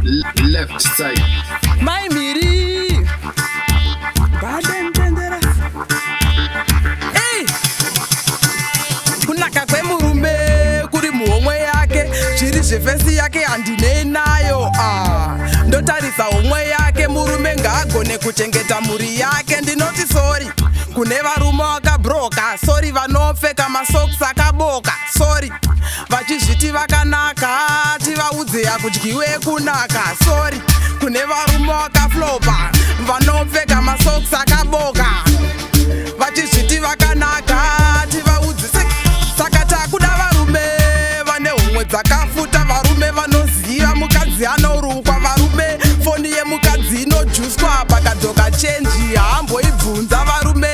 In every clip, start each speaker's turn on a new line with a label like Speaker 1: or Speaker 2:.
Speaker 1: Left side.
Speaker 2: Mai Miri. Badendendera. Ei! Kunaka kwemurume kuri muhomwe yake, zviri zveface yake handinei nayo. Ah, ndotarisa homwe yake, murume ngaagone kuchengeta mhuri yake. Ndinoti sorry kune varume vakabroka, sorry vanopfeka masocks akaboka, sorry vachizviti vakanaka, tivaudze yakudyiwe kunaka. Sorry kune varume vakaflopa, vanopfeka masocks akaboka, vachizviti vakanaka, tivaudze. Saka takuda varume vane homwe dzakafuta, varume vanoziva mukadzi anorukwa, varume foni yemukadzi inojuswa, pakadzoka chenji haamboibvunza, varume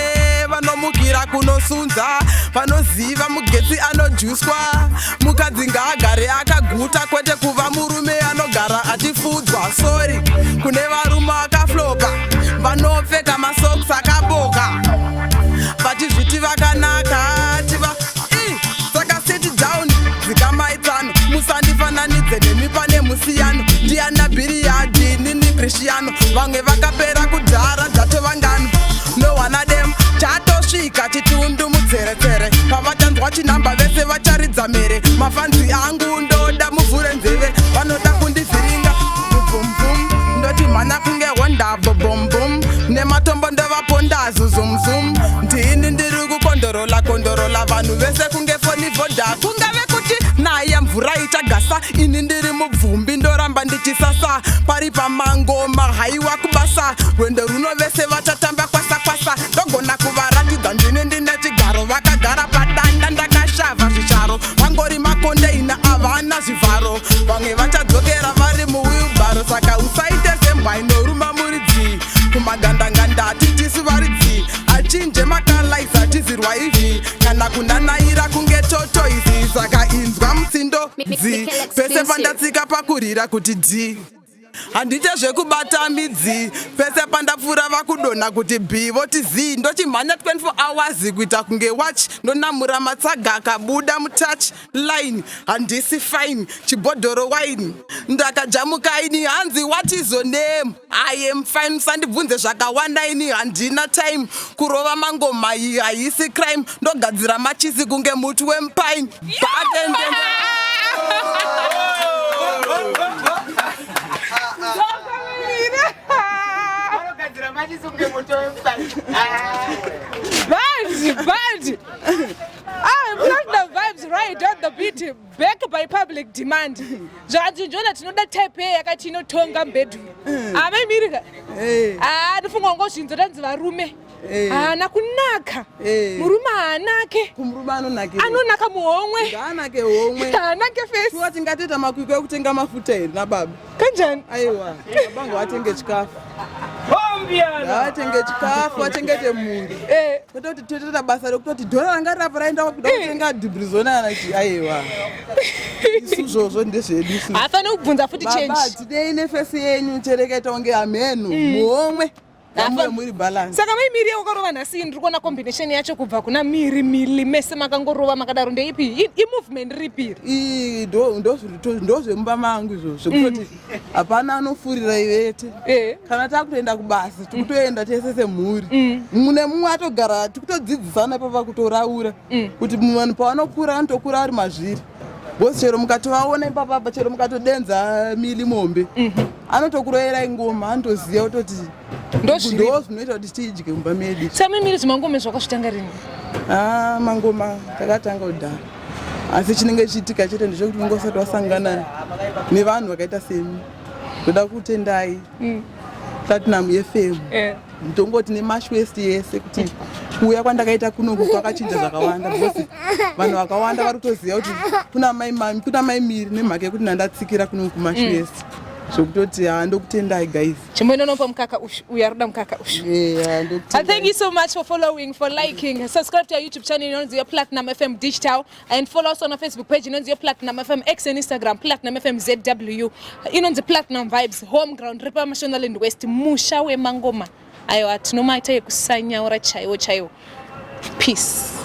Speaker 2: vanomukira kunosunza, vanoziva mugetsi anojuswa. Mukadzi ngaagare akaguta, kwete kuva murume anogara achifudzwa. Sorry kune varume akaflopa, vanopfeka masocks akaboka, vachizviti vakanaka, tiva I, saka sit down, dzikamaitsano, musandifananidze nemi, pane musiyano. Ndiana bhiriyadhi nini Cristiano, vamwe vakapera kudhara, dzatova ngano. Nowana dem chatosvika chitundu mutseretsere, pavachanzwa chinhamba vese vacharidza mhere. Mafans angu, ndoda muvhure nzeve, vanoda kundivhiringa bvumvum, ndoti mhanya kunge Honda bhobombom, nematombo ndovaponda zuzumzum. Ndini ndiri kukondorola kondorola vanhu vese kunge foni Voda. Kungave kuti naya mvura ichagasa, ini ndiri mubvumbi, ndoramba ndichisasa pari pamangoma. Haiwa kubasa, rwendo runo vese vachatamba kwasa kwasa. Ndogona kuvaratidza, ndini ndine chigaro, vakagara padanda, ndakashavha zvicharo, vangori makondeina, havana zvivharo, vamwe vachadzokera vari muwheelbarrow. Saka usaite sembwa inoruma muridzi, kumagandanganda titisu varidzi, achinje makalaisa atizirwa ivi kana kunanaira kunge tortoise. Saka inzwa mutsindo dzi pese pandatsika pakurira kuti dhi, handite zvekubata midzi, pese pandapfuura vakudonha kuti b, voti z, ndochimhanya 24 hours kuita kunge watch, ndonamura matsaga akabuda mutouch line, handisi fine, chibhodhoro wine, ndakajamuka ini. Hanzi, "What is your name?" I am fine, musandibvunze zvakawanda, ini handina time. Kurova mangoma iyi haisi crime, ndogadzira machisi kunge muti wemupine. Batende.
Speaker 3: Vanogadzira machisi kunge muti wemupine.
Speaker 4: Vibes, vibes. Ah, Platinum Vibes right on the beat, back by public demand. Zvakanzi njona tinoda type A yakati inotonga mubedroom. Amaimirika. Ah, ndifunga ngozvinzo tanzi varume. Haana kunaka. Murume haanake.
Speaker 2: Kumurume anonakira.
Speaker 4: Anonaka muhomwe.
Speaker 2: Ngaanake homwe.
Speaker 4: Haanake face.
Speaker 2: Shuwa tingatoita makwikwi ekutenga mafuta here nababa?
Speaker 4: Kanjani?
Speaker 2: Aiwa, babangu atenge chikafu, ngaatenge chikafu, achengete mhuri, kwete kuti totoita basa rekutoti dhora ranga rapa raenda kuda kutenga dhibrizona kana chi. Aiwa, isu zvozvo ndezvedu isu.
Speaker 4: Haafaniri kubvunza futi
Speaker 2: Baba,
Speaker 4: change.
Speaker 2: Tidei neface yenyu, cherekaita kunge hamhenu, muhomwe ngamuve muri balance.
Speaker 4: Saka maimiri wakarova nhasi, ndiri kuona combination yacho kubva kuna Miri Mili, mese makangorova makadaro, ndeipi? Imovement ripi?
Speaker 2: Ii, ndo zvemumba mangu izvozvo, zvekutoti hapana anofurira ivete. Kana takutoenda kubasa, tikutoenda tese semhuri, mumwe nemumwe atogara, tikutodzidzisana ipapa kutoraura kuti vanhu pavanokura vanotokura vari mazviri, because chero mukatovaona ipapapa, chero mukatodenza Mili mombe, anotokuroverai ngoma, anotoziva kutoti
Speaker 4: Ndozviripo.
Speaker 2: Ndo zvinoita kuti tidye mumba medu.
Speaker 4: Samimiri, zvimangoma zvakazvitanga rini?
Speaker 2: Ah, mangoma takatanga kudhara, asi chinenge chiitika chete ndechekuti unge usati wasangana nevanhu vakaita semi. Ndoda kutendai Platinum FM, ndongoti neMash West yese, kuti kuuya kwandakaita kunoku kwakachinja zvakawanda, because vanhu vakawanda vari kutoziva kuti kuna mai mami, kuna mai Miri, nemhaka yekuti ndandatsikira kunoku kuMash West, zvokutoti ha, ndokutendai guys.
Speaker 4: Chimboinonopa mukaka ushu, uyu arikuda mukaka ushu.
Speaker 2: Yeah,
Speaker 4: And
Speaker 2: ndokutendai.
Speaker 4: thank you so much for following, for liking. Subscribe to our YouTube channel, inonzi your Platinum FM Digital, and follow us on our Facebook page, inonzi your Platinum FM, X and Instagram, Platinum FM ZW. Inonzi Platinum Vibes, home ground, ripa Mashonaland West, musha wemangoma. Aiwa, tinomaita yekusanyaura chaiwo chaiwo. Peace.